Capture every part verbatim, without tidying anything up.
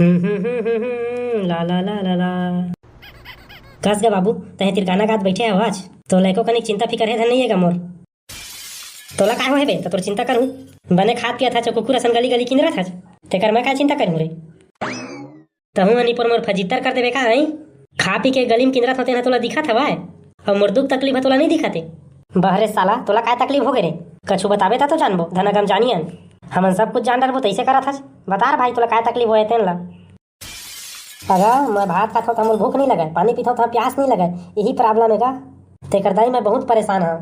हम्म, हम्म, हम्म, हम्म, हम्म, ला, ला, ला, ला, ला। कस गा बाबू, तहे तिर गाना गात बैठे हव आज। तोला एको कनिक चिंता फिकर हे धन नइ हे गा मोर। तोला काय होहे बे, त तोर चिंता करहूं? बने खात पियत हच, कुकुर असन गली गली किंदरत हच। तेकर मैं काय चिंता करहूं रे? तहूं ह निपोर मोर फजित्तर कर देबे का, हई? खा पी के गली म किंदरत होते न तोला दिखत हवय? अउ मोर दुख तकलीफ ह तोला नइ दिखत हे? बहरे साला, तोला काय तकलीफ होगे रे? कछु बताबे त तो जानबो, धना गम जानियन। हमन सब कुछ जान डरबो, तइसे करत हच। बता रे भाई, तोला काय तकलीफ होय तेन ला? अगा, मैं भात खाथंव त मोर भूख नइ लगय, पानी पीथंव त प्यास नइ लगय, यही problem हे गा। तेकर दाई मैं बहुत परेशान हंव।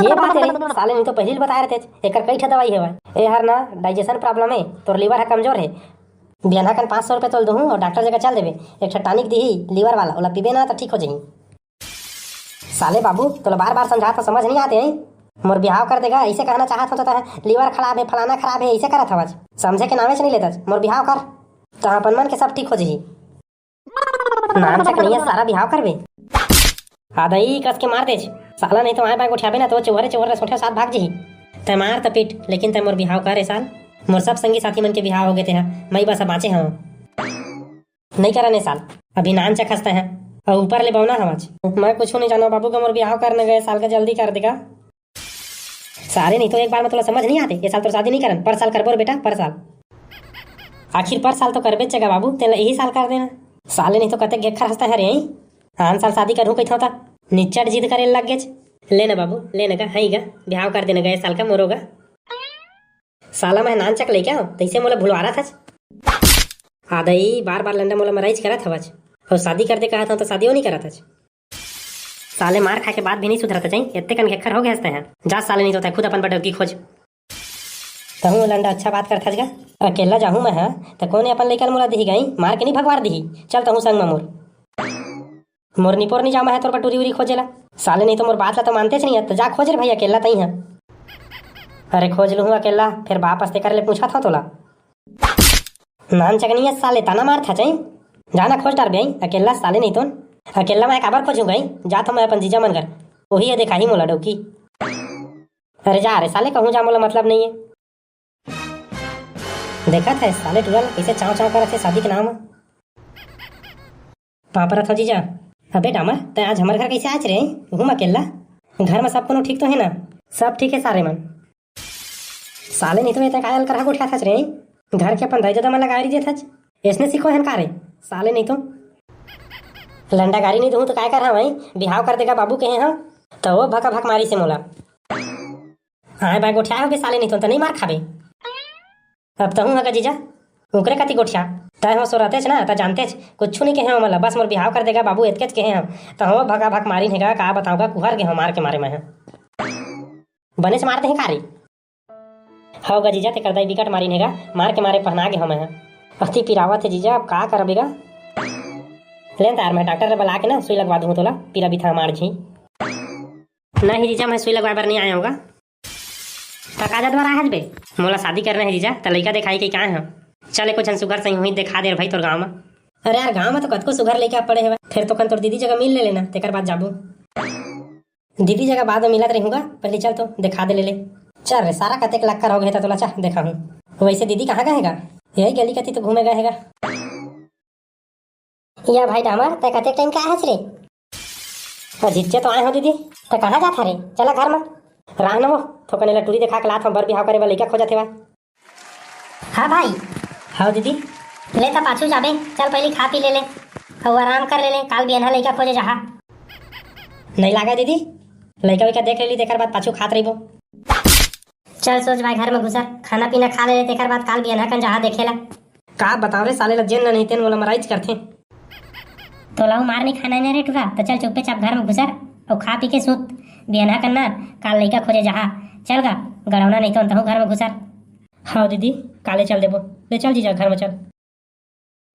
ये बात हे रे, साले नहीं तो पहिली ल बताय रहतेच, एकर कई ठा दवाई हवय। ए हर ना digestion problem हे, तोर liver ह कमजोर हे। बियनहा कन पाँच सौ रुपया तोल दुहूं अउ डॉक्टर जगह चल देबे, एक ठा tonic दिही liver वाला, ओला पीबे ना त ठीक हो जाही। साले बाबू, तोला बार बार समझात हंव, समझ नइ आत हे? मोर बिहाव कर देगा, अइसे कहना चाहत हंव त तंय liver खराब हे, फलाना खराब हे, अइसे करत हवच। समझे के नामेच नइ लेतच। मोर बिहाव कर, त अपन मन के सब ठीक हो जही। नानचक नइ हे सारा, बिहाव करबे। आ दई कस के मार देच। साला नहीं तो आंय बांय गोठियाबे ना त चौहरे चौहरे सोंठे साथ भाग जही। तंय मार त पीट, लेकिन तंय मोर बिहाव कर ए साल। मोर सब संगी साथी मन के बिहाव होगे तेहा, मैं बस बांचे हंव। नइ करन ए साल, अभी नानचक हस तंय ह, अउ ऊपर ले बौना हवच। मैं कुछू नइ जानंव बाबू गा, मोर बिहाव करना गा ए साल गा, जल्दी कर देगा। साले नहीं तो एक बार म तोला समझ नइ आत हे, ए साल तोर शादी नइ करन, पर साल करबो रे बेटा, पर साल। आखिर पर साल तो करबेच गा बाबू, तेला इही साल कर देना। साले नहीं तो कतेक घेक्खर हस तंय रे, हई? आन साल शादी करहूं कहिथंव त निच्चट जिद करे लग गेच। ले ना बाबू, ले ना गा, हई गा, बिहाव कर देना गा ए साल का मोरो गा। साला मैं नानचक लइका हंव, तइसे मोला भुलवारत हच। आ दई, बार बार लंडा मोला मराईच करत हवच। अउ शादी कर दे कहत हंव त शादियो नइ करत हच। साले मार खाय के बाद भी नइ सुधरत हच, एत्ते कन घेक्खर होगे हस तंय ह। जा साले नहीं तो तंय खुद अपन बर डौकी खोज। तहूं लंडा अच्छा बात करथच गा। अकेल्ला जाहूं मैं ह, त कोन अपन लइका ल मोला दिही गा, मार के नइ भगवार दिही। चल तहूं संग म मोर। मोर निपोर नइ जांव मैं ह तोर बर टूरी उरी खोजे ला। साले नहीं तो मोर बात ला तो मानतेच नइ हे, त जा खोज रे भई अकेल्ला तंय ह। अरे खोज लुहूं अकेल्ला, फेर बाप असते करे ले पूछत हंव तोला। नानचक नइ हे साले, ताना मारथच। जा ना खोज डारबे अकेल्ला, साले नहीं तो। अकेल्ला मैं काबर खोजहूं गा, जात हंव मैं अपन जीजा मन घर, ओही ह देखाही मोला डौकी। अरे जा रे साले, कहूं जा मोला मतलब नइ हे। देखत हस साले टूरा ला कइसे चांव चांव करत हे शादी के नांव म। पाँव परत हंव जीजा। अबे डामर, तंय आज हमर घर कइसे आयेच रे? उहू म अकेल्ला? घर म सब कोनो ठीक तो हे ना? सब ठीक हे सारे मन। साले नहीं तो ए तंय काय अलकरहा गोठियाथच रे? घर के अपन दाई ददा मन ला गारी देथच। अइसने सिखोय हन का रे? साले नहीं तो। लंडा गारी नइ दुहूं त काय करहूं भाई? बिहाव कर देगा बाबू कहे हंव, त ओ भका भक मारिस हे मोला। आंय बांय गोठियाय होबे साले, नहीं तो त नइ मार खाबे। अब तहूं ह गा जीजा, ओकरे कति गोठिया। तंय हो सो रहतेच ना, त जानतेच, कुछु नइ कहे हंव ओमन ला, बस मोर बिहाव कर देगा बाबू, एतकेच कहे हंव। तहूं भका भक मारिन हे गा, का बतांव गा, कुहर गे हंव मार के मारे मैं ह। बनेच मार देहे का रे? हव गा जीजा, तेकर दाई बिकट मारिन हे गा, मार के मारे पहना गे हंव मैं ह। अति पिरावत हे जीजा, अब का करबे गा? ले न त यार, मैं डॉक्टर ल बला के ना सुई लगवा दुहूं तोला, पीरा बिथा मार झी। नहीं जीजा, मैं सुई लगवाय बर नइ आय हंव गा। त का जात बर आय हस बे? मोला शादी करना हे जीजा, त लइका देखाही कहिके आय हंव। चल एको झन सुघर सही होही देखा दे रे भई तोर गांव म। अरे यार, गांव म तो कतको सुघर लइका पड़े हवय, फेर तो कन तोर दीदी जगह मिल ले लेना, तेकर बाद जाबो। दीदी जगह बाद म मिलत रहिहूं गा, पहिली चल तो देखा दे ले ले। चल रे, सारा कतेक लक्कर होगे हे त तोला चल देखाहूं। वइसे दीदी कहां गे हे गा? यही गली कति तो घूमे गे हे गा। या भाई डामर, तंय कतेक टाइम के आय हस रे? अजिच्चे तो आय हंव दीदी। त कहां जात हस रे? चला घर म। राह न वो, थोकन एला टूरी देखा के लात हंव, बर बिहाव करे बर लइका खोजत हे वा। हां भाई। हव दीदी। ले त पाछू जाबे, चल पहिली खा पी ले ले। अउ आराम कर ले ले, काल बियनहा लइका खोजे जाहा। नइ लागय दीदी, लइका वइका देख लेली, तेकर बाद पाछू खात रहिबो। चल सोच भाई, घर म घुसर, खाना पीना खा ले ले, तेकर बाद काल बियनहा कन जाहा देखे ला। का बतांव रे साले ला, जेन ल नहीं तेन मोला मराईच करथे। तोला अउ मार नइ खाना हे रे टूरा, त चल चुप्पे चाप घर म घुसर अउ खा पी के सूत। बियनहा कन ना, काल लइका खोजे जाहा। चल गा, गड़ौना नहीं तो तहूं घर म घुसर। हव दीदी, काले चल देबो। ले चल जीजा, घर म चल।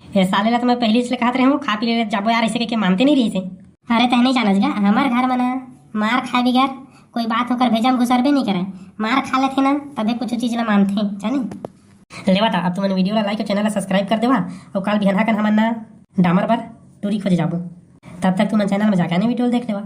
ए साले ला तो मैं पहिली ले कहत रहेंव, खा पी ले ले जाबो यार, अइसे कहिके मानते नइ रहिस हे। अरे तंय नइ जानस गा, हमर घर म ना मार खाय बिगर कोई बात ओकर भेजा म घुसरबे नइ करय। मार खा लेथे ना, तभे कुछु चीज ला मानथे, जाने। लेवा त, अब तुमन video ला like अउ channel ला subscribe कर देवा, अउ काल बिहनहा कन हमन ना डामर बर टूरी खोजे जाबो। तब तक तुमन channel म जाके आने video ला देख लेवा।